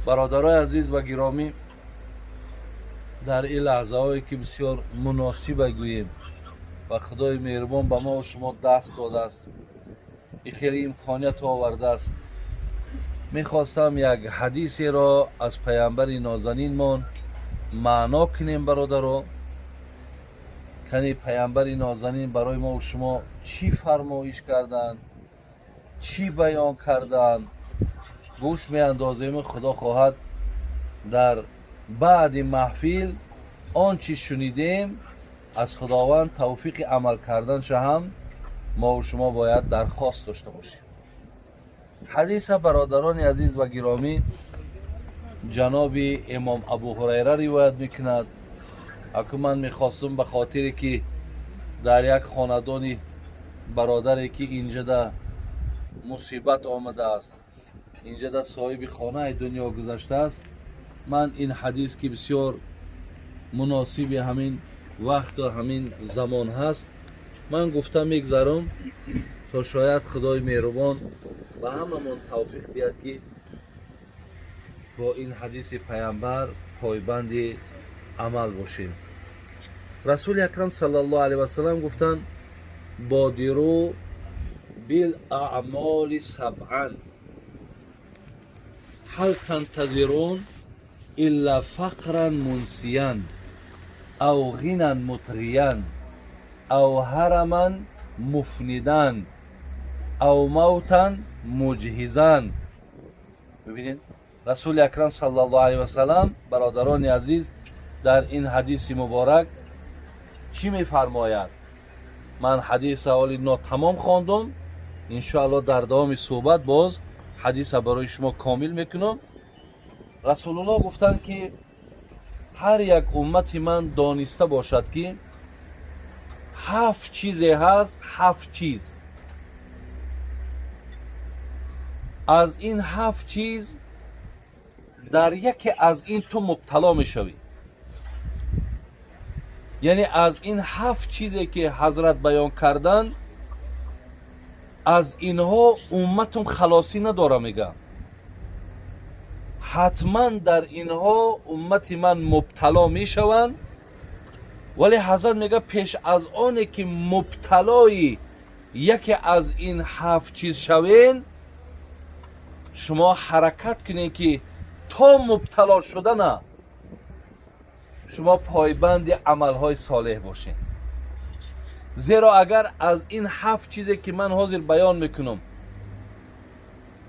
Бародарои азиз ва гиромӣ, дар ин лаҳзаҳое ки бисёр муносиба гӯем ва Худои меҳрубон ба мо шумо даст додааст, ин хеле имконият овардааст, мехостам як ҳадисеро аз паямбари нозанинмон маъно кунем. Бародаро, кани паямбари нозанин барои мо шумо чӣ фармоиш карданд, чӣ баён карданд, гӯш меандозем. Худо хоҳад, дар баъди маҳфил он чӣ шунидем, аз Худованд тавфиқи амал карданша ҳам мо шумо бояд дархост дошта бошем. Ҳадиса, бародарони азиз ва гиромӣ, ҷаноби имом Абу Ҳурайра ривоят мекунад. Аку ман мехостум, ба хотире ки дар як хонадони бародаре ки инҷада мусибат омадааст, инҷада соҳиби хонаи дунё гузаштааст, ман ин ҳадис, ки бисёр муносиби ҳамин вақту ҳамин замон ҳаст, ман гуфта мегзарам, то шояд Худои меҳрубон ба ҳамамон тавфиқ диҳад, ки бо ин ҳадиси паямбар пойбанди амал бошем. Расули акрам саллаллоҳу алайҳи васалам гуфтанд: бодиру бил аъмоли сабъан ҳал тантазирун илла фақран мунсиян ав ғинан мутриян ав ҳараман муфнидан ав мавтан муҷҳизан. Бибинед, Расули акрам саллаллоҳу алайҳи васалам, бародарони азиз, дар ин ҳадиси муборак чӣ мефармояд? Ман ҳадиса ҳоли нотамом хондум. Иншоалло, дар давоми суҳбат боз ҳадиса барои шумо комил мекунам. Расулуллоҳ гуфтанд, ки ҳар як уммати ман дониста бошад, ки ҳафт чизе ҳаст, ҳафт чиз. Аз ин ҳафт чиз дар яке аз ин ту мубтало мешавӣ. Яъне аз ин ҳафт чизе ки ҳазрат баён карданд, аз инҳо умматум халосӣ надора. Мегӯям, ҳатман дар инҳо уммати ман мубтало мешаванд. Вале ҳазрат мегӯяд, пеш аз оне ки мубталои яке аз ин ҳафт чиз шавен, шумо ҳаракат кунед, ки то мубтало шудана шумо пойбанди амалҳои солеҳ бошед. Зеро агар аз ин ҳафт чизе ки ман ҳозир баён мекунам,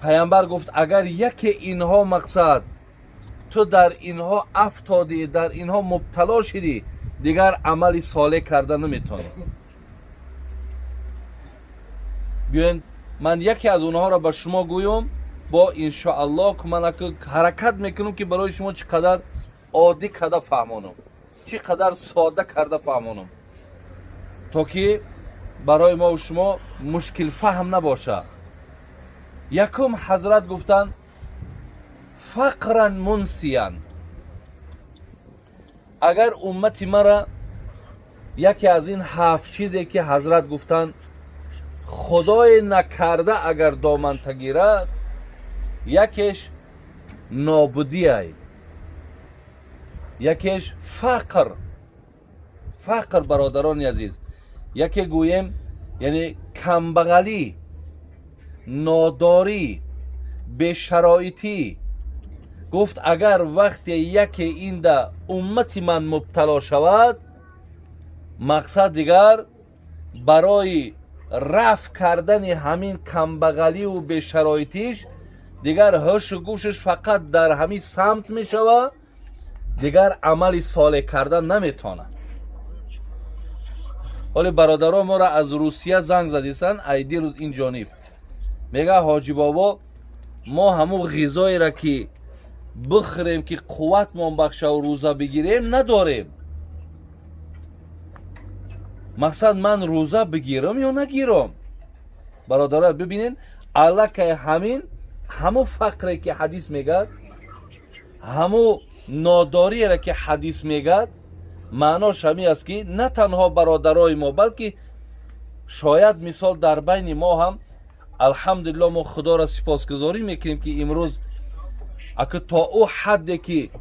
паямбар гуфт, агар яке инҳо, мақсад, ту дар инҳо афтодӣ, дар инҳо мубтало шидӣ, дигар амали солеҳ карда наметавонӣ. Биёед, ман яке аз онҳоро ба шумо гӯём. Бо иншоаллоҳ ман ҳаракат мекунам, ки барои шумо чӣ қадар оддӣ карда фаҳмонам, чӣ қадар сода карда фаҳмонам, то ки барои мо шумо мушкилфаҳм набошад. Якум, ҳазрат гуфтанд: фақран мунсиян. Агар уммати мара яке аз ин ҳафт чизе ки ҳазрат гуфтанд, Худое накарда, агар доманта гирад, якеш нобудиай, якеш фақр. Фақр, бародарони азиз, яке гӯем, яъне камбағалӣ, нодорӣ, бешароитӣ. Гуфт, агар вақте яке инда уммати ман мубтало шавад, мақсад, дигар барои рафъ кардани ҳамин камбағаливу бешароитиш дигар ҳушу гӯшаш фақат дар ҳамин самт мешавад, дигар амали солеҳ кардан наметавонад. Ҳоли бародаро моро аз Русия занг задистанд, ай дирӯз ин ҷониб мега: «Ҳоҷи бобо, мо ҳамун ғизоеро, ки бихӯрем, ки қувватмон бахшаву рӯза бигирем, надорем. Мақсад, ман рӯза бигирам ё нагирам?» Бародаро, бибинед, аллакай ҳамин ҳамун фақре ки ҳадис мегӯяд, ҳамун нодориеро ки ҳадис мегӯяд, маънош ҳамин аст, ки на танҳо бародарои мо, балки шояд, мисол, дар байни мо ҳам, алҳамдулилло, мо Худоро сипосгузорӣ мекунем, ки имрӯз Ака то ӯ ҳадде ки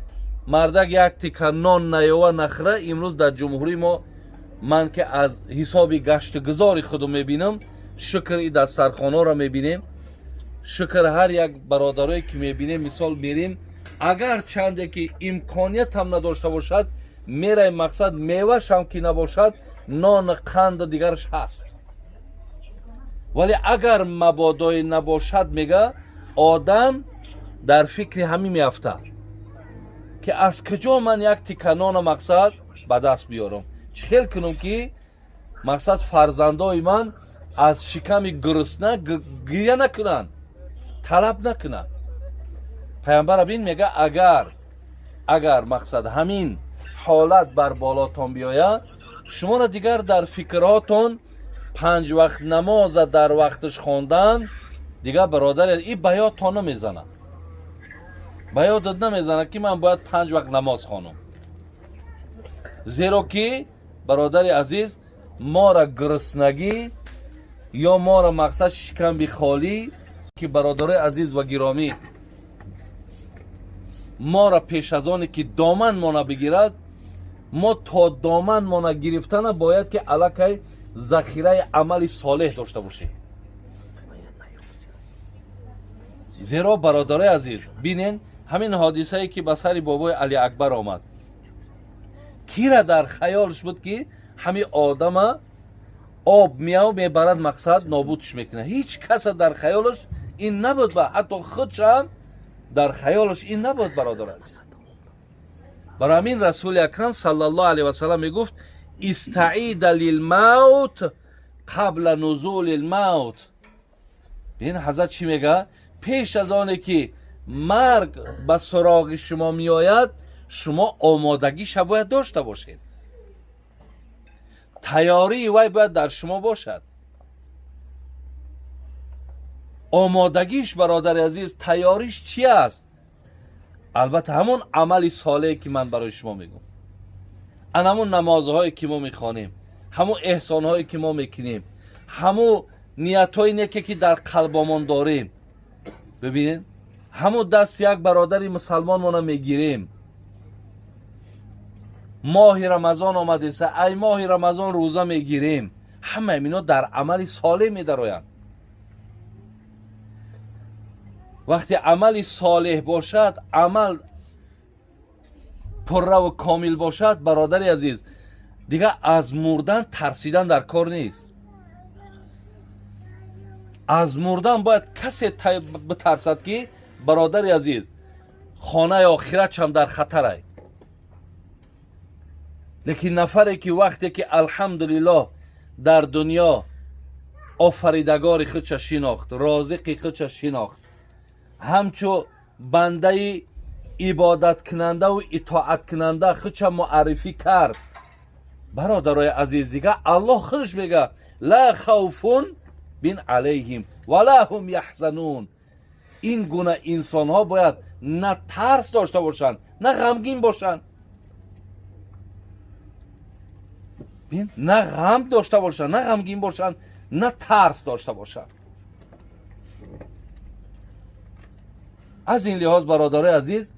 мардак як тика нон наёва нахӯра, имрӯз дар ҷумҳурии мо ман ки аз ҳисоби гаштугузори худо мебинам, шукр и дастархонаро мебинем, шукр ҳар як бародарое ки мебинем, мисол мерем, агар чанде ки имконият ҳам надошта бошад, мераи мақсад мевашам ки набошад, нону қанду дигараш ҳаст. Вале агар мабодое набошад, мега одам дар фикри ҳамин меафтад ки аз куҷо ман як тика нона мақсад ба даст биёрам, чӣ хел кунам ки мақсад фарзандои ман аз шиками гурусна гиря накунанд, талаб накунанд. Пайғамбар бин мега, агар мақсад ҳамин ҳолат бар болотон биёяд, шуморо дигар дар фикрҳотон панҷ вақт намоза дар вақташ хондан дигар, бародар, и ба ёдтон намезанад, ба ёдат намезанад ки ман бояд панҷ вақт намоз хонам. Зеро ки, бародари азиз, мора гуруснагӣ ё мора мақсад шикамби холӣ ки, бародарои азиз ва гиромӣ, мора пеш аз оне ки доман мона бигирад, мо то доман мона гирифтана бояд ки аллакай захираи амали солеҳ дошта бошем. Зеро, бародарои азиз, бинен ҳамин ҳодисае ки ба сари бобои Алиакбар омад, кира дар хаёлш буд ки ҳамин одама об мияв мебарад, мақсад нобудш мекунад? Ҳеҷ каса дар хаёлаш ин набуд ва ҳатто худшам дар хаёлаш ин набуд, бародар азиз. Барои ҳамин Расули Акрам саллаллоҳу алайҳи васаллам мегуфт: истаида лилмавт қабла нузули лмавт. Бин, ҳазрат чӣ мега? Пеш аз оне ки марг ба суроғи шумо меояд, шумо омодагиша бояд дошта бошед, тайёрии вай бояд дар шумо бошад. Омодагиш, бародари азиз, тайёриш чи аст? Албатта, ҳамон амали солеҳе ки ман барои шумо мегӯм, ан ҳамон намозҳое ки мо мехонем, ҳамон эҳсонҳое ки мо мекунем, ҳамон ниятҳои неке ки дар қалбомон дорем. Бибинед, ҳамон даст як бародари мусалмонмона мегирем. Моҳи Рамазон омадеса, ай моҳи Рамазон рӯза мегирем. Ҳамаи ино дар амали солеҳ медароянд. Вақте амали солеҳ бошад, амал пурраву комил бошад, бародари азиз, дигар аз мурдан тарсидан дар кор нест. Аз мурдан бояд касе битарсад ки, бародари азиз, хонаи охиратшам дар хатарай. Лекин нафаре ки вақте ки алҳамдулиллоҳ дар дунё офаридагори худша шинохт, розиқи худша шинохт, ҳамчу бандаи ибодаткунандаву итоаткунанда худша муаррифӣ кард, бародарои азиз, дигар Аллоҳ худаш мега: ла хавфун бин алайҳим ва ла ҳум яҳзанун. Ин гуна инсонҳо бояд на тарс дошта бошанд, на ғамгин бошанд, на ғам дошта бошанд, на ғамгин бошанд, на тарс дошта бошанд. Аз ин лиҳоз, бародарои азиз,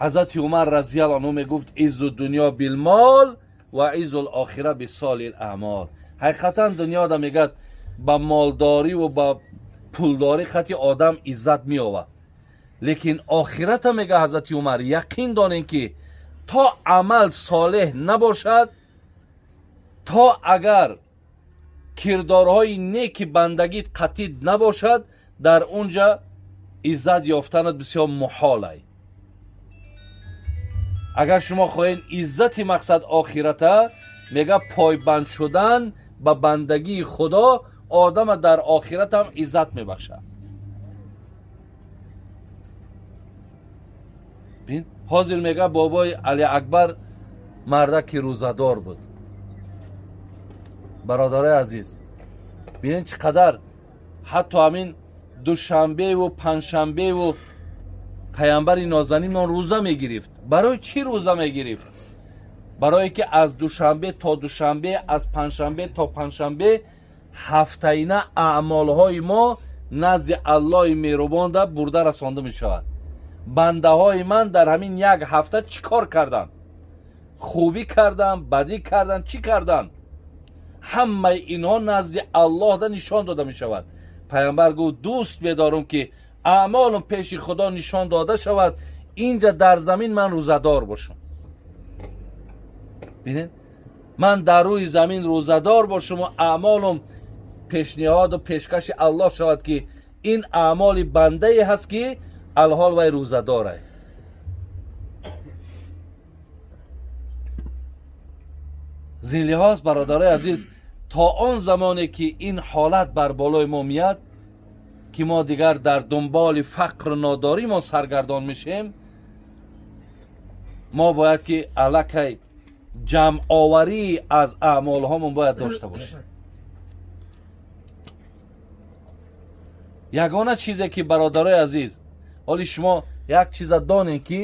ҳазрати Умар разияллоҳу анҳу мегуфт: иззу дунё билмол ва иззу лохира бисоли ламол. Ҳақиқатан дунёда, мегӯяд, ба молдориву ба пулдорӣ хати одам иззат меовад, лекин охирата, мега ҳазрати Умар, яқин донем ки то амал солеҳ набошад, то агар кирдорҳои неки бандагит қатид набошад, дар унҷа иззат ёфтанат бисёр муҳолай. Агар шумо хоҳед иззати мақсад охирата, мега, пойбанд шудан ба бандагии Худо одама дар охиратам иззат мебахшад. Бин, ҳозир мега бобои Алиакбар мардаки рӯзадор буд. Бародарои азиз, бинед, чӣ қадар ҳатто ҳамин душанбеву панҷшанбеву паямбари нозанинмон рӯза мегирифт. Барои чӣ рӯза мегирифт? Барое ки аз душанбе то душанбе, аз панҷшанбе то панҷшанбе ҳафтаина аъмолҳои мо назди Аллоҳи меҳрубонда бурда расонда мешавад. Бандаҳои ман дар ҳамин як ҳафта чӣ кор карданд, хубӣ карданд, бадӣ карданд, чӣ карданд, ҳамаи инҳо назди Аллоҳда нишон дода мешавад. Пайғамбар гуфт: дӯст медорам ки аъмолам пеши Худо нишон дода шавад, инҷа дар замин ман рӯзадор бошам. Бинед, ман дар рӯи замин рӯзадор бошам ва аъмолам пешниҳоду пешкаши Аллоҳ шавад, ки ин аъмоли бандае ҳаст ки алҳол вай рӯзадорай. Зин лиҳоз, бародарои азиз, то он замоне ки ин ҳолат бар болои мо меяд, ки мо дигар дар дунболи фақру нодорӣ мо саргардон мешем, мо бояд ки аллакай ҷамъоварӣ аз аъмолҳомон бояд дошта бошем. Ягона чизе ки, бародарои азиз, ҳоли шумо як чиза донем, ки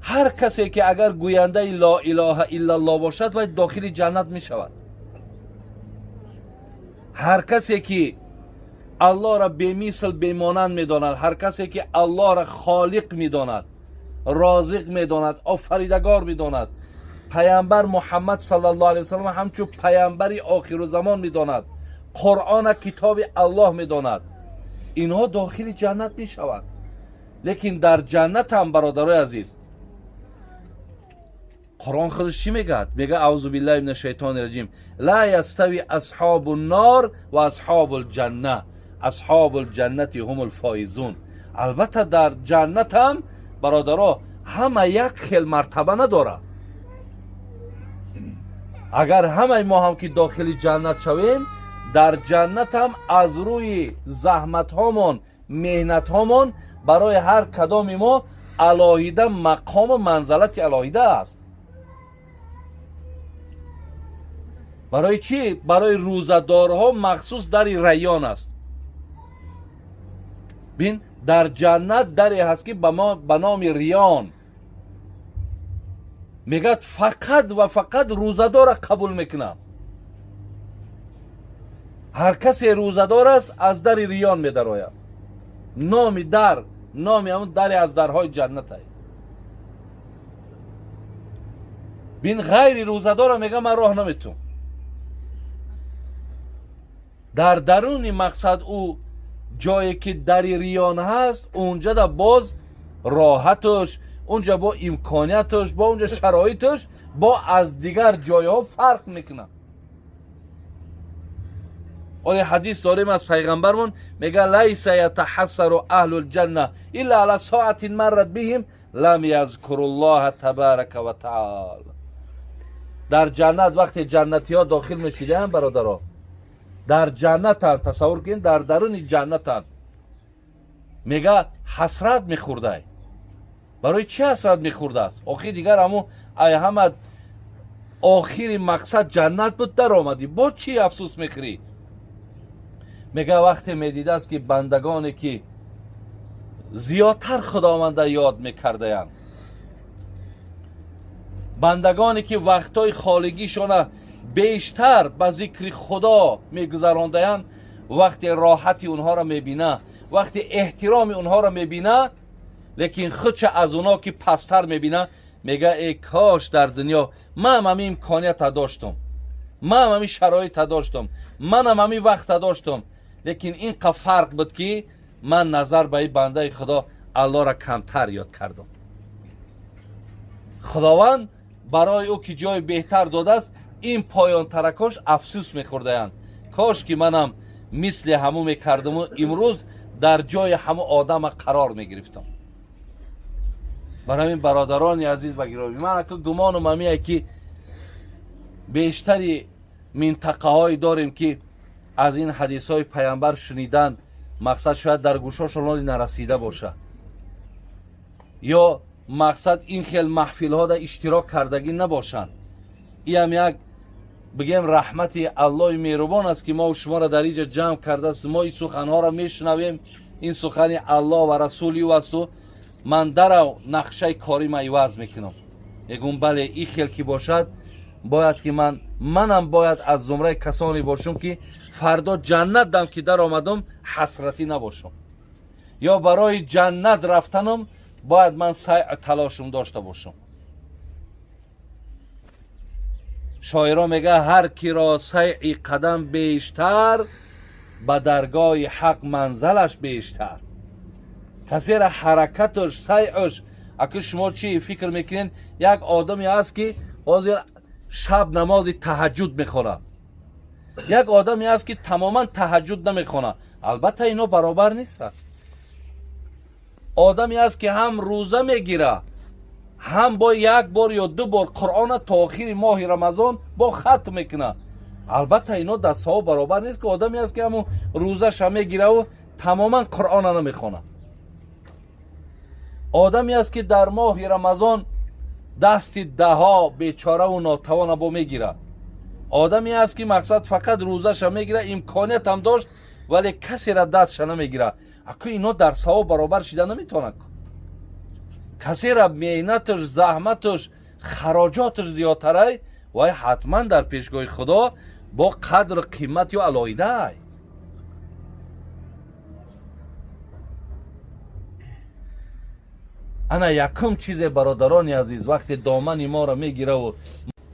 ҳар касе ки агар гӯяндаи ло илоҳа иллаллоҳ бошад, вай дохили ҷаннат мешавад. Ҳар касе ки Аллоҳро бемисл, бемонанд медонад, ҳар касе ки Аллоҳро холиқ медонад, розиқ медонад, офаридагор медонад, паямбар Муҳаммад саллаллоҳу алайҳи васаллам ҳамчун паямбари охирузамон медонад, Қуръона китоби Аллоҳ медонад, инҳо дохили ҷаннат мешаванд. Лекин дар ҷаннат ҳам, бародарои азиз, Қуръон худаш чӣ мегӯяд? Мегӯяд: аузу биллаҳи мина шайтони раҷим, ла ястави асҳобу нор ва асҳобу лҷанна, асҳобу лҷаннати ҳум лфоизун. Албатта, дар ҷаннат ҳам, бародаро, ҳама як хел мартаба надорад. Агар ҳамаи мо ҳам ки дохили ҷаннат шавем, дар ҷаннат ҳам аз рӯи заҳматҳомон, меҳнатҳомон барои ҳар кадоми мо алоҳида мақому манзалати алоҳида аст. Барои чӣ? Барои рӯзадорҳо махсус дари Райён аст. Бин, дар ҷаннат даре ҳаст ки ба номи Риён. Мегӯяд, фақат ва фақат рӯзадора қабул мекунам. Ҳар касе рӯзадор аст, аз дари Риён медарояд. Номи дар, номи ҳамун даре аз дарҳои ҷаннатай. Бин, ғайри рӯзадора мега, ман роҳ наметум. Дар даруни мақсад ӯ ҷое ки дари Риён ҳаст, унҷада боз роҳаташ, унҷа бо имконияташ, бо унҷа шароиташ бо аз дигар ҷойҳо фарқ мекунад. Оё ҳадис дорем аз пайғамбармон, мега: лайса ятаҳассару аҳлу лҷанна илла ала соатин маррат биҳим лам язкуру ллоҳа табарака ва таала. Дар ҷаннат вақте ҷаннатиҳо дохил мешидаанд, бародаро, дар ҷаннатанд, тасаввур кунед, дар даруни ҷаннатанд, мега, ҳасрат мехӯрдай. Барои чӣ ҳасрат мехӯрдааст? Охир дигар ҳамун ай ҳама охири мақсад ҷаннат буд, даромадӣ, бо чӣ афсӯс мехӯрӣ? Мега, вақте медидааст ки бандагоне ки зиёдтар Худованда ёд мекардаянд, бандагоне ки вақтҳои холигишона бештар ба зикри Худо мегузарондаянд, вақте роҳати онҳоро мебина, вақте эҳтироми онҳоро мебина, лекин худша аз онҳо ки пасттар мебина, мега: э кош дар дунё манам ҳамин имконията доштум, манам ҳамин шароита доштум, манам ҳамин вақта доштум, лекин ин қа фарқ буд ки ман назар ба ин бандаи Худо Аллоҳро камтар ёд кардам. Худованд барои ӯ ки ҷои беҳтар додааст, ин поёнтаракош афсӯс мехӯрдаянд: кош ки манам мисли ҳамӯ мекардаму имрӯз дар ҷои ҳаму одама қарор мегирифтам. Барои ҳамин, бародарони азиз ва гиромӣ, ман ака гумонам ҳамие ки бештари минтақаҳое дорем ки аз ин ҳадисҳои пайғамбар шунидан, мақсад шояд дар гӯшошон ҳоли нарасида бошад, ё мақсад ин хел маҳфилҳода иштирок кардагӣ набошанд. Иам як, бигем, раҳмати Аллоҳи меҳрубон аст ки мо шуморо дар инҷа ҷамъ кардааст. Мо ин суханҳоро мешунавем, ин сухани Аллоҳ ва расули ӯ асту ман дарав нақшаи корима иваз мекунам. Мегӯм, бале, ин хел ки бошад, бояд ки манам бояд аз зумраи касоне бошам ки фардо ҷаннат дам ки даромадам, ҳасратӣ набошам. ё барои ҷаннат рафтанам бояд ман сай талошум дошта бошам. Шоиро мега ҳар киро сайъи қадам бештар, ба даргоҳи ҳақ манзалаш бештар. Касера ҳаракаташ, сайъаш. Аку шумо чӣ фикр мекунед? Як одаме ҳаст, ки ҳозир шаб намози таҳаҷҷуд мехонад, як одаме ҳаст, ки тамоман таҳаҷҷуд намехонад. Албатта, ино баробар нестанд. Одаме ҳаст, ки ҳам рӯза мегира, ҳам бо як бор ё ду бор Қуръона то охири моҳи Рамазон бо хатм мекунад. Албатта, ино дар савоб баробар нест, ки одаме ҳаст, ки ҳамун рӯзаша мегираву тамоман Қуръона намехонад. Одаме аст, ки дар моҳи Рамазон дасти даҳо бечораву нотавона бо мегирад. Одаме аст, ки мақсад фақат рӯзаша мегирад, имкониятам дошт, вале касера дастша намегирад. Аку ино дар савоб баробар шида наметавонад. Касера меҳнаташ, заҳматаш, хароҷоташ зиёдтарай, вай ҳатман дар пешгоҳи Худо бо қадру қимат ё алоҳидаай. Ана якум чизе, бародарони азиз, вақте домани моро мегираву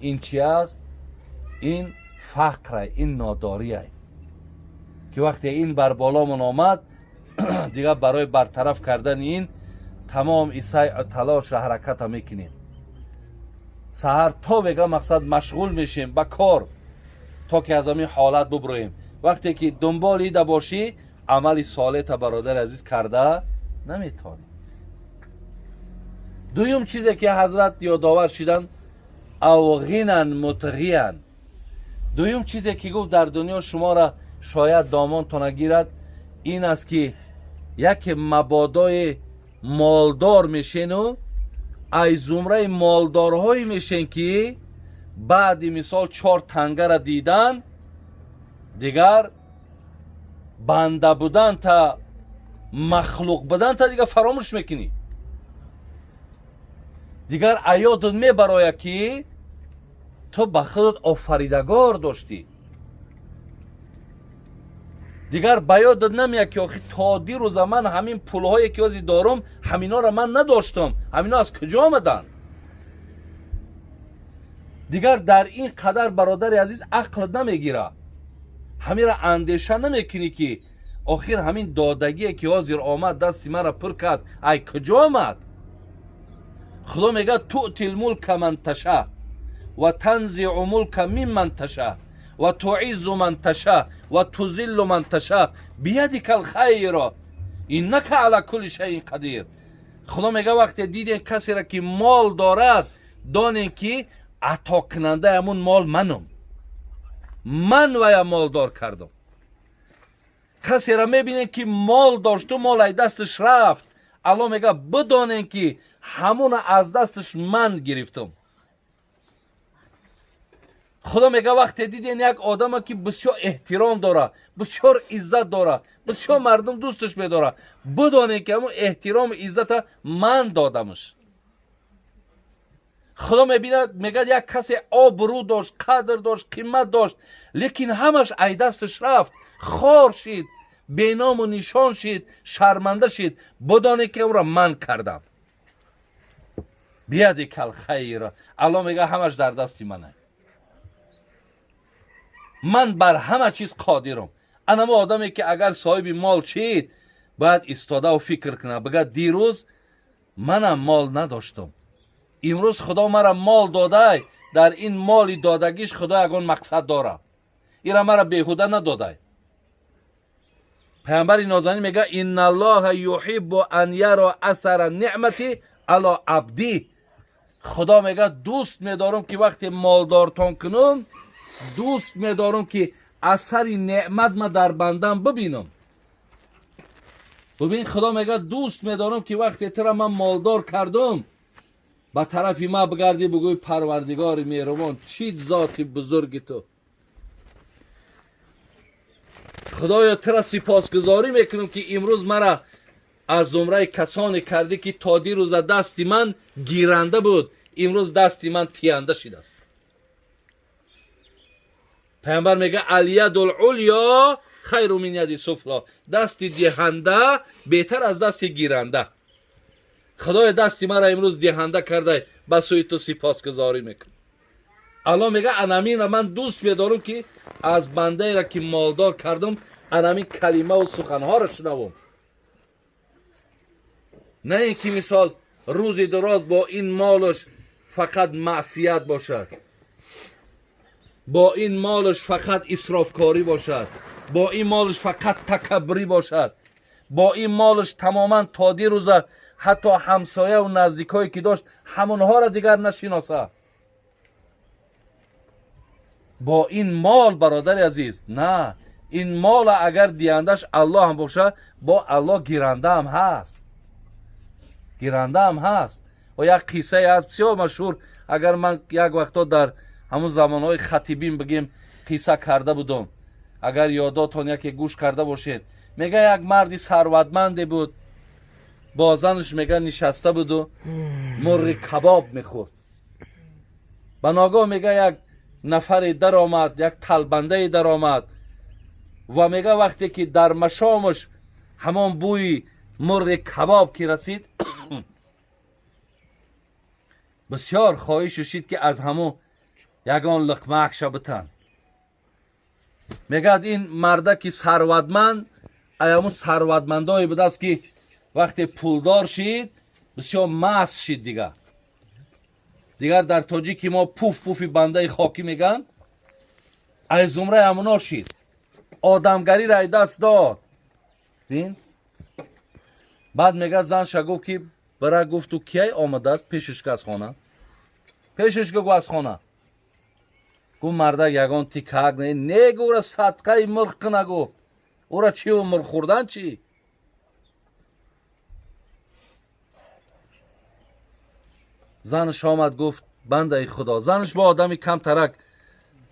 ин чи аст? Ин фақрай, ин нодориай, ки вақте ин бар боломон омад, дигар барои бартараф кардани ин тамом исай талошу ҳараката мекунем. Саҳар то бега мақсад машғул мешем ба кор, то ки аз ҳамин ҳолат буброем. Вақте ки дунболи ида бошӣ, амали солеҳта, бародари азиз, карда наметавонӣ. Дуюм чизе, ки ҳазрат ёдовар шиданд, ав ғинан мутғиян. Дуюм чизе, ки гуфт, дар дунё шуморо шояд домонтона гирад, ин аст, ки яке мабодои молдор мешену ай зумраи молдорҳое мешен, ки баъди мисол чор тангара дидан, дигар банда будан та, махлуқ будан та дигар фаромӯш мекунӣ. Дигар аёдат мебарояд, ки ту ба худат офаридагор доштӣ. Дигар ба ёдат намеяд, ки охи то дирӯза ман ҳамин пулҳое, ки ҳозир дорум, ҳаминҳоро ман надоштам, ҳаминҳо аз куҷо омаданд? Дигар дар ин қадар, бародари азиз, ақлат намегира, ҳаминро андеша намекунӣ, ки охир ҳамин додагие, ки ҳозир омад, дасти маро пур кард, ай куҷо омад? Худо мегӯяд: تؤتي الملك من تشاء وتنزع الملك ممن تشاء وتعز من تشاء وتذل من تشاء بيدك الخير إنك على كل شيء قدير. Худо мегӯяд: вақте дидем касеро, ки мол дорад, донем, ки атокунандаи ҳамун мол манум, ман вая молдор кардам. Касеро мебинем, ки мол дошту мол ай дасташ рафт, Алло мегӯяд: бидонем, ки ҳамуна аз дасташ ман гирифтам. Худо мегӯяд: вақте диден як одама, ки бисёр эҳтиром дора, бисёр иззат дора, бисёр мардум дӯсташ медора, бидонем, ки ҳамун эҳтирому иззата ман додамаш. Худо мебинад, мегӯяд: як касе обрӯ дошт, қадр дошт, қимат дошт, лекин ҳамаш ай дасташ рафт, хор шид, беному нишон шид, шарманда шид, бидонед, ки ӯро ман кардам. بيدك الخير. Алло мегӯяд: ҳамаш дар дасти мана, ман бар ҳама чиз қодирам. Анамо одаме, ки агар соҳиби мол шид, бояд истодаву фикр кунад, бигӯяд: дирӯз манам мол надоштам, имрӯз Худо мара мол додай, дар ин моли додагиш Худо ягон мақсад дорад, ира мара беҳуда надодай. Паямбари нозанин мегӯяд: إن الله يحب أن يرى أثر النعمة على عبده. Худо мегӯяд: дӯст медорам, ки вақте молдортон кунум, дӯст медорам, ки асари неъмат ма дар бандам бибинам. Бубин, Худо мегӯяд: дӯст медорам, ки вақте тура ман молдор кардум, ба тарафи ма бигардӣ, бигӯй: Парвардигори меҳрубон, чӣ зоти бузурги ту, Худоё, тура сипосгузорӣ мекунам, ки имрӯз мара аз зумраи касоне кардӣ, ки то дирӯза дасти ман гиранда буд, имрӯз дасти ман тиянда шидааст. Паямбар мегӯяд: اليد العليا خیر من ید سفلی. دستی دهنده بهتر از دستی گیرنده. خدای دستی مرا امروز دهنده کرده، به سوی تو سپاسگزاری میکنم. الله میگه انامین را من دوست میدارم که از بنده را که مالدار کردم انامین کلمه و سخنها را شنوم، نه اینکه مثال روزی دراز با این مالش فقط معصیت باشد، با این مالش فقط اسرافکاری باشد، با این مالش فقط تکبری باشد، با این مالش تماما تا دیروز حتی همسایه و نزدیکایی که داشت همونها را دیگر نشناسه. با این مال برادر عزیز، نه، این مال اگر دیندش الله هم باشه، با الله گیرنده هم هست، گیرنده هم هست. و یک قصه از بسیار مشهور، اگر من یک وقتا در همون زمانهای خطیبین بگیم قصه کرده بودم، اگر یاداتون یکی گوش کرده باشید. میگه یک مردی ثروتمندی بود، با زنش میگه نشسته بود و مرغ کباب میخورد. به ناگاه میگه یک نفری در آمد، یک تلبنده در آمد و میگه وقتی که در مشامش همان بوی مرغ کباب که رسید، بسیار خواهش شد که از همون یگان لقمه بتن. میگه این مرده که ثروتمند، ایامون ثروتمندای بوده است که وقتی پولدار شید بسیار مست شید. دیگر در تاجیکی ما پوف پوفی بنده خاکی میگن، ای زمره همونا شید، آدمگری را دست داد. بین بعد میگه زنش گفت که برای گفت تو کی آمده است پیشش که از خانه، پیشش که از خانه. گفت مرده یگان تیکاک نه نه، گفت صدقه مرغ نگفت، او را چی و مرغ خوردن چی؟ زنش آمد گفت بنده خدا، زنش با آدمی کم ترک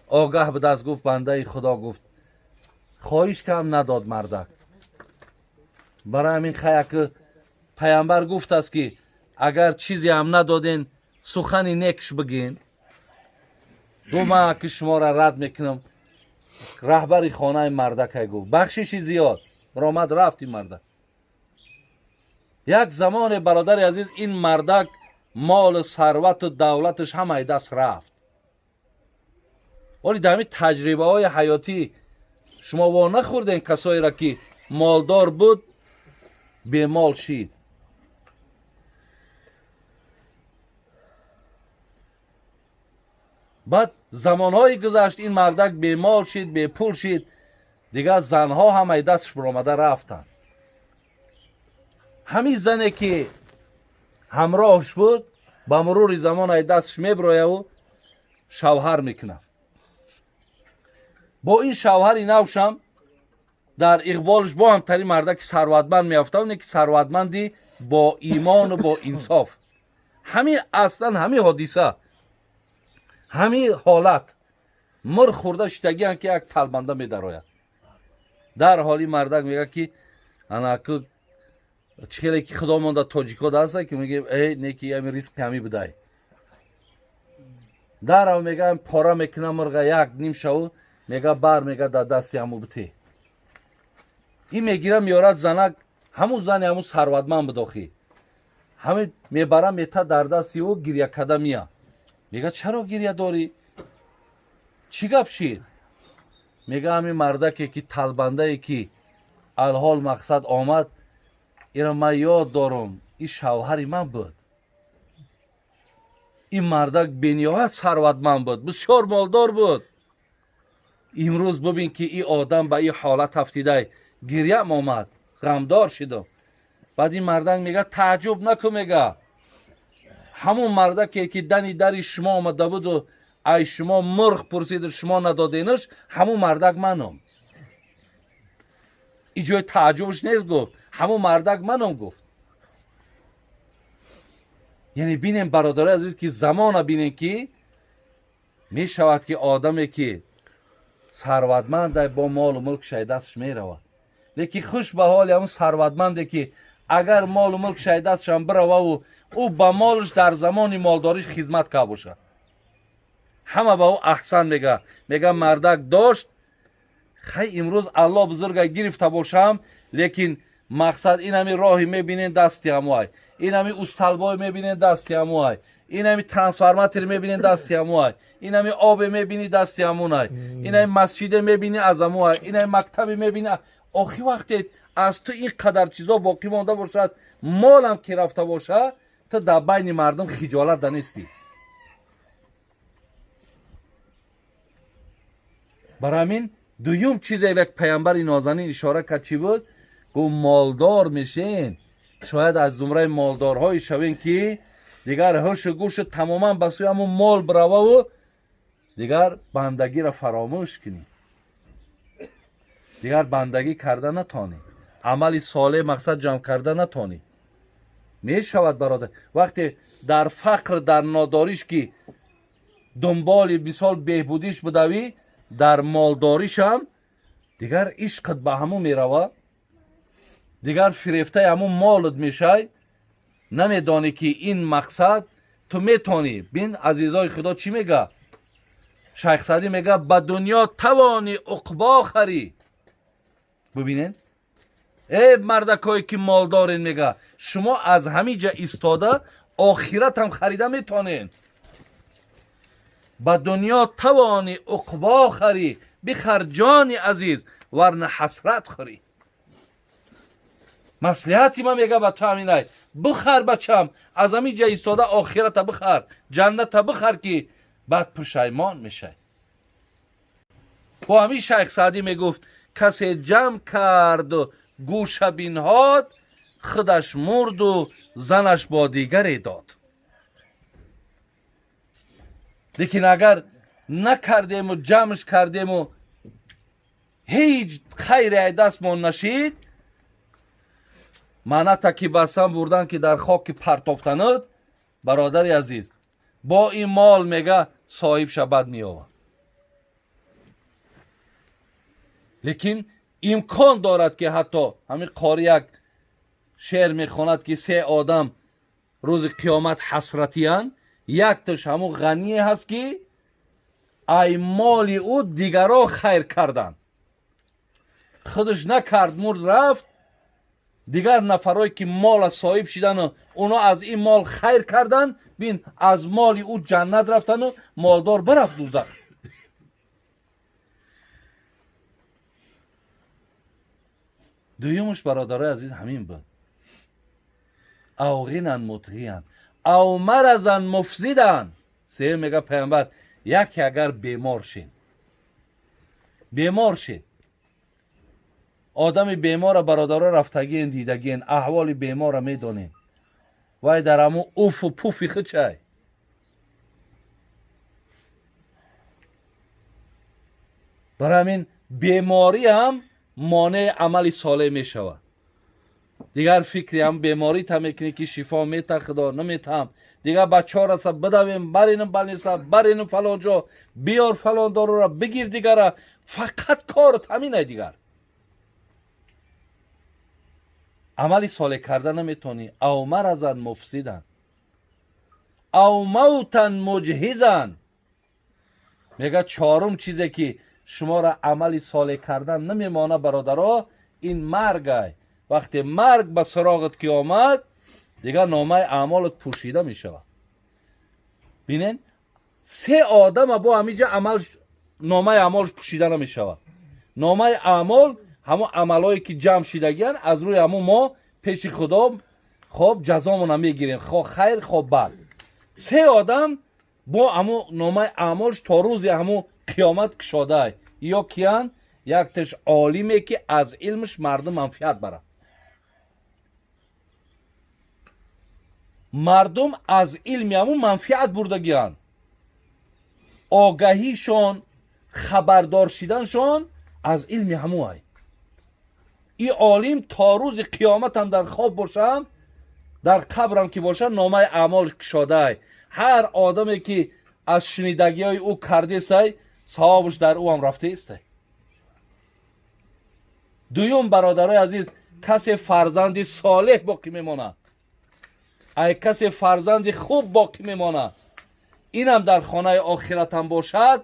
آگاه به دست، گفت بنده خدا، گفت خواهش کم نداد مردک. برای همین خیک پیامبر گفت است که اگر چیزی هم ندادین سخنی نیکش بگین. گفت من که شما را رد میکنم. رهبری خانه مردک گفت بخشش زیاد برآمد رفت این مردک. یک زمان برادر عزیز این مردک مال ثروت و دولتش همه دست رفت. ولی در همین تجربه های حیاتی شما وا نخوردین کسایی را که مالدار بود به مال شید. بعد زمانهای گذشت این مردک به مال شید، به پول شید، دیگر زنها همه دستش برآمده رفتن. همین زنی که همراهش بود با مرور زمان ای دستش میبرویه و شوهر میکنه. با این شوهر نوشم در اقبالش با هم تری مردک ثروتمند میافته، اونه که ثروتمندی با ایمان و با انصاف. همین اصلا همین حادثه، همین حالت مرغ خورده شدگی هم که یک تلبنده میدراید. در حالی مردک میگه که انا که چخیلی که خدا مونده تاجیکا دسته که میگه ای نیکی همی ریسک همی بدای. در هم میگه پاره میکنه مرغ یک نیم شو، میگه بر میگه در دستی همو بتی. این میگیره میارد زنک، همون زنی همون ثروتمند بداخی، همین میبره میته در دستی او گریه کده میا. میگه چرا گریه داری؟ چی گپ شید؟ میگه همین مردکی که تلبنده که الحال مقصد آمد، ایرا من یاد دارم، این شوهر من بود. این مردک بینیاحت ثروتمند بود، بسیار مالدار بود. امروز ببین که این آدم به این حالت افتیده، گریه آمد، غمدار شدم. بعد این مردک میگه تعجب نکن، میگه همون مردکی که دنی دری شما آمده بود و ای شما مرغ پرسید شما ندادینش، همون مردک منم. این جای تعجبش نیست، گفت همون مردک منم گفت. یعنی بینیم برادرای عزیز که زمان بینیم که می شود که آدمی که ثروتمند با مال و ملک شای دستش می رود، لیکن خوش به حال همون ثروتمنده که اگر مال و ملک شای دستش هم بروه و او با مالش در زمان مالداریش خدمت که باشه، همه به او احسن میگه. میگه مردک داشت Хай, имрӯз Аллоҳ бузурга гирифта бошам, лекин мақсад ин ҳами роҳи мебинен, дасти ҳамуай, ин ҳами усталбое мебинен, дасти ҳамуай, ин ҳами трансформатор мебинен, дасти ҳамуай, ин ҳами обе мебинӣ, дасти ҳамунай, ин ҳами масҷиде мебинӣ, аз ҳамуай, ин ҳами мактабе мебинӣ. Охи, вақте аз ту ин қадар чизо боқӣ монда бошад, молам ки рафта боша, ту дар байни мардум хиҷолат да нестӣ. Барои ҳамин дуюм чизе як паямбари нозанин ишора кард, чӣ буд? Гуфт: молдор мешен, шояд аз зумраи молдорҳое шавем, ки дигар ҳушу гӯшу тамоман ба сӯи ҳамун мол бирававу дигар бандагиро фаромӯш кунӣ, дигар бандагӣ карда натонӣ, амали солеҳ мақсад ҷамъ карда натонӣ. Мешавад, бародар, вақте дар фақр, дар нодориш ки дунболи мисол беҳбудиш будавӣ, дар молдоришам дигар ишқат ба ҳамун мерава, дигар фирефтаи ҳамун молат мешай, намедонӣ ки ин мақсад ту метонӣ. Бин, азизои Худо, чӣ мега Шайх Саъдӣ? Мега: ба дунё тавонӣ уқбо харӣ. Бубинед, э мардакое ки молдорен, мега, шумо аз ҳамин ҷа истода охиратам харида метонед. Ба дунё тавонӣ уқбо харӣ, бихар, ҷони азиз, варна ҳасрат хӯрӣ. Маслиҳати ман, мега, ба ту ҳаминай: бихар, бачам, аз ҳамин ҷа истода охирата бихар, ҷанната бихар, ки баъд пушаймон мешай. Бо ҳамин Шайх Саъдӣ мегуфт: касе ҷамъ карду гӯша бинҳод, худаш мурду занаш бо дигаре дод. Лекин агар накардему ҷамъш кардему ҳеҷ хайре ай дастмон нашид, маъната ки бастан бурдан, ки дар хоки партофтануд, бародари азиз, бо ин мол, мега, соҳибша бад меёвад. Лекин имкон дорад, ки ҳатто ҳамин қори як шеър мехонад, ки се одам рӯзи қиёмат ҳасратиянд. Якташ ҳамун ғание ҳаст, ки ай моли ӯ дигаро хайр карданд, худаш накард, мурд, рафт. Дигар нафарое ки мола соҳиб шидану оно аз ин мол хайр карданд, бин, аз моли ӯ ҷаннат рафтану молдор бирафт дузах. Дуюмуш, бародарои азиз, ҳамин буд: أو غنى مطغيا أو مرضا مفسدا. Сеюм, мега паямбар, яке агар бемор шин, бемор шин. Одами бемора, бародаро, рафтагиен, дидагиен, аҳволи бемора медонем. Вай дар ҳамун уфу пуфи хичай. Барои ҳамин беморӣ ҳам монеи амали солеҳ мешавад. Дигар фикри ҳам беморита мекунӣ, ки шифо мета Худо, наметаҳам, дигар бачаҳо раса бидавем, баринам балниса, баринам фалон ҷо, биёр фалон дорура, бигир дигара, фақат корот ҳаминай. Дигар амали солеҳ карда наметонӣ. أو مرضا مفسدا أو موتا مجهزا. Мега, чорум чизе ки шуморо амали солеҳ кардан намемона, бародаро, ин маргай. Вақте марг ба суроғат ки омад, дигар номаи аъмолат пӯшида мешавад. Бинен, се одама бо ҳамиҷа амал номаи аъмолш пӯшида намешавад. Номаи аъмол ҳамон амалҳое ки ҷамъ шидагиянд, аз рӯи ҳамон мо пеши Худо хоб ҷазомона мегирем, хо хайр, хо бад. Се одам бо ҳамун номаи аъмолш то рӯзи ҳамун қиёмат кушодаай. Ё киян? Якташ олиме, ки аз илмш мардум манфиат барад, мардум аз илми ҳамун манфиат бурдагиянд, огаҳишон, хабардор шиданшон аз илми ҳамун ай. И олим то рӯзи қиёматам дар хоб бошам, дар қабрам ки бошам, номаи аъмолш кушодаай. Ҳар одаме ки аз шунидагиҳои ӯ кардесай, савобаш дар ӯ ҳам рафтаистай. Дуюм, бародарои азиз, касе фарзанди солеҳ боқӣ мемонад, ай касе фарзанди хуб боқӣ мемонад, инам дар хонаи охиратам бошад.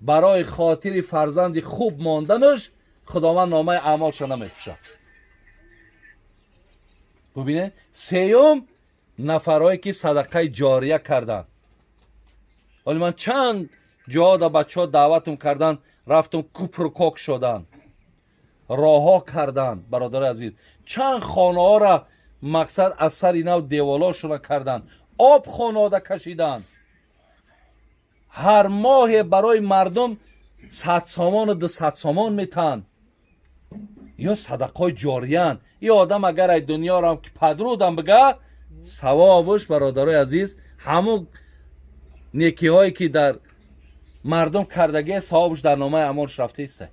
Барои хотири фарзанди хуб монданаш Худованд номаи аъмолша намепӯшад. Бубинед, сеюм нафарҳое ки садақаи ҷория карданд. Ҳоли ман чанд ҷода бачаҳо даъватум кардан, рафтум, купрукок шуданд, роҳҳо карданд. Бародари азиз, чанд хонаҳоро мақсад аз сари нав деволошона карданд, об хонаода кашиданд. Ҳар моҳе барои мардум 100 сомону 200 сомон метаҳанд. Ё садақаҳои ҷориянд. И одам агар ай дунёрам ки падрудам бига, савобуш, бародарои азиз, ҳамун некиҳое ки дар мардум кардагие, савобуш дар номаи аъмолш рафта иста.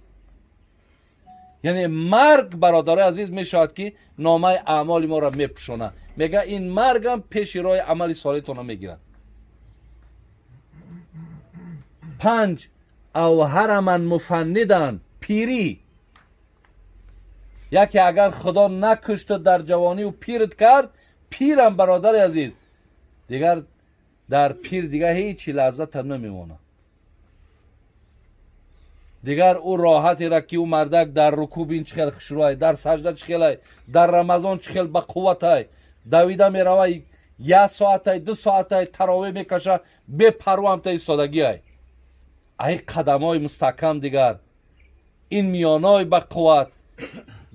Яъне марг, бародарои азиз, мешавад ки номаи аъмоли моро мепӯшонад. Мега, ин маргам пеши роҳи амали солеҳтона мегирад. Панҷ, ав ҳараман муфаннидан, пирӣ. Яке агар Худо накушту дар ҷавонию пирт кард, пирам, бародари азиз, дигар дар пир дигар ҳечи лаззатам намемонад. Дигар ӯ роҳатеро ки ӯ мардак дар рукӯъ бин чӣ хел хушрӯай, дар сажда чӣ хелай, дар Рамазон чӣ хел бақувватай, давида меравай, як соатай, 2 соатай тарове мекаша, бепарвоамта истодагиай, ай қадамҳои мустаҳкам, дигар ин миёнои бақувват,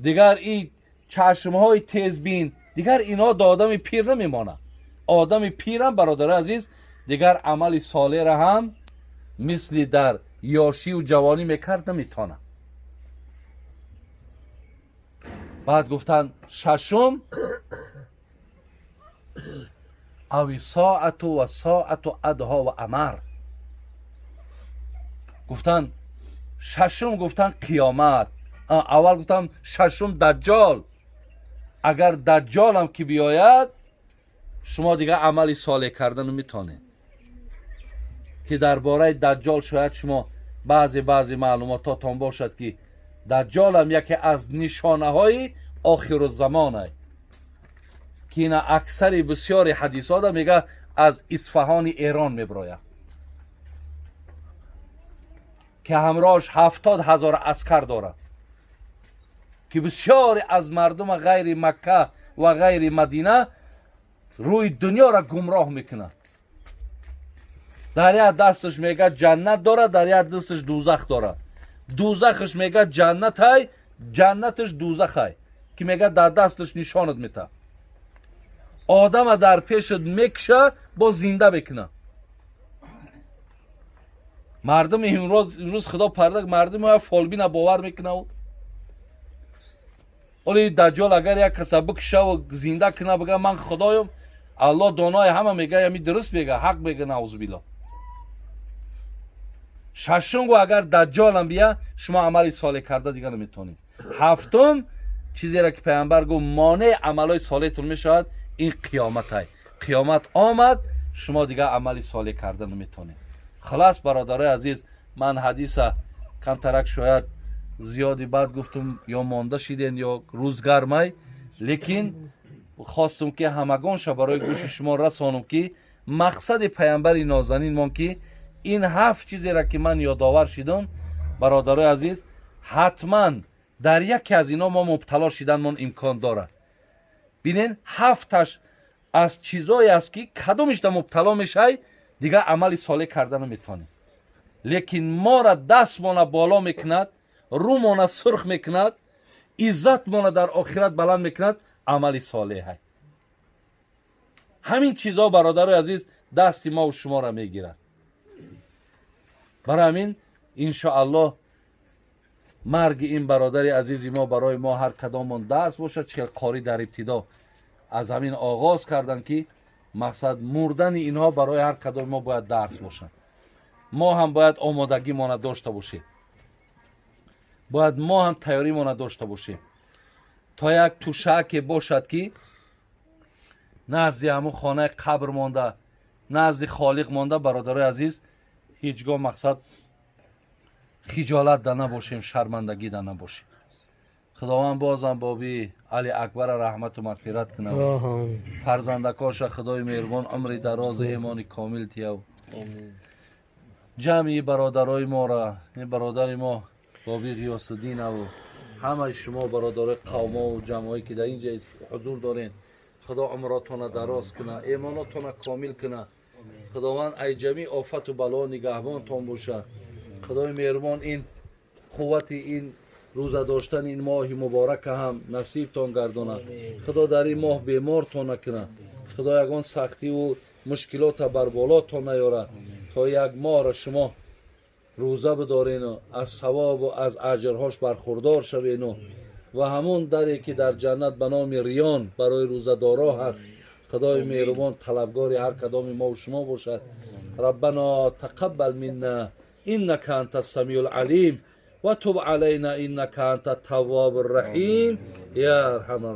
дигар ин чашмҳои тезбин, дигар инҳо до одами пир намемонад. Одами пирам, бародари азиз, дигар амали солеҳра ҳам мисли дар ёшиву ҷавонӣ мекард, наметавонад. Баъд гуфтанд, шашум, ави соату ва соату адҳо ва амар. Гуфтанд, шашум гуфтанд қиёмат. Аввал гуфтам, шашум даҷҷол. Агар даҷҷолам ки биёяд, шумо дигар амали солеҳ кардану метонед. Ки дар бораи даҷҷол шояд шумо баъзе маълумототон бошад, ки даҷҷолам яке аз нишонаҳои охирузамонай, ки ина аксари бисёри ҳадисода мега, аз Исфаҳони Эрон мебирояд, ки ҳамроҳш 70 000 аскар дорад, ки бисёре аз мардума ғайри Макка ва ғайри Мадина рӯи дунёро гумроҳ мекунад. Дар як дасташ мега ҷаннат дорад, дар як дасташ дузах дорад. Дузахаш мега ҷаннатай, ҷаннаташ дузахай, ки мега дар дасташ нишонат мета, одама дар пешат мекуша, боз зинда мекуна. Мардуми имрӯз, Худо парда, мардуми фолбина бовар мекунав. Оли даҷҷол агар як каса бикушаву зинда куна, бига ман худоём, Аллоҳ донои ҳама, мега ями дуруст мега, ҳақ мега, наузубилло. Шашум гу, агар даҷҷолам бия, шумо амали солеҳ карда дига наметавонед. Ҳафтум чизеро ки пайғамбар гуфт, монеи амалҳои солеҳтон мешавад, ин қиёматай. Қиёмат омад, шумо дигар амали солеҳ карда наметавонед. Халас, бародарои азиз, ман ҳадиса камтарак шояд зиёди бад гуфтум, ё монда шиден, ё рӯзгармай, лекин хостум ки ҳамагонша барои гӯши шумо расонум, ки мақсади пайғамбари нозанинмон, ки ин ҳафт чизеро ки ман ёдовар шидум, бародарои азиз, ҳатман дар яке аз ино мо мубтало шиданмон имкон дорад. Бинен, ҳафташ аз чизое аст, ки кадомишда мубтало мешавӣ, дигар амали солеҳ карда наметавонӣ, лекин мора дастмона боло мекунад, рӯмона сурх мекунад, иззатмона дар охират баланд мекунад амали солеҳай. Ҳамин чизҳо, бародарои азиз, дасти мову шуморо мегирад. Барои ҳамин, иншоаллоҳ, марги ин бародари азизи мо барои мо ҳар кадомон дарс бошад. Чӣ хел қорӣ дар ибтидо аз ҳамин оғоз карданд, ки мақсад мурдани инҳо барои ҳар кадоми мо бояд дарс бошад. Мо ҳам бояд омодагимона дошта бошем, бояд мо ҳам тайёримона дошта бошем, то як тушаке бошад, ки назди ҳамун хонаи қабр монда, назди Холиқ монда, бародарои азиз, ҳеҷ гоҳ мақсад хиҷолат да набошем, шармандагӣ да набошем. Худованд бозам боби Али Акбара раҳмату мағфират кунад, фарзандакоша Худои меҳрубон умри дарозу эмони комил тияв. Ҷамъи бародарои моро, ин бародари мо Боби Ғиёсиддинаву ҳамаи шумо, бародарои қавмову ҷамъое, ки дар ин ҷа ҳузур дорен, Худо умротона дароз куна, эмонотона комил куна. Худованд ай ҷамиъ офату бало нигаҳбонтон бошад. Худои меҳрубон ин қуввати ин рӯза доштани ин моҳи муборака ҳам насибтон гардонад. Худо дар ин моҳ бемортон накунад. Худо ягон сахтиву мушкилота бар болотон наёрад, то як моҳро шумо рӯза бидорену аз савобу аз аҷрҳош бархурдор шавену ва ҳамон даре, ки дар ҷаннат ба номи Риён барои рӯзадоро ҳаст, Худои меҳрубон талабгори ҳар кадоми мову шумо бошад. Раббано тақаббал минна иннака анта самиул алим ва туб алайна иннака анта таввобу раҳим, я арҳамар.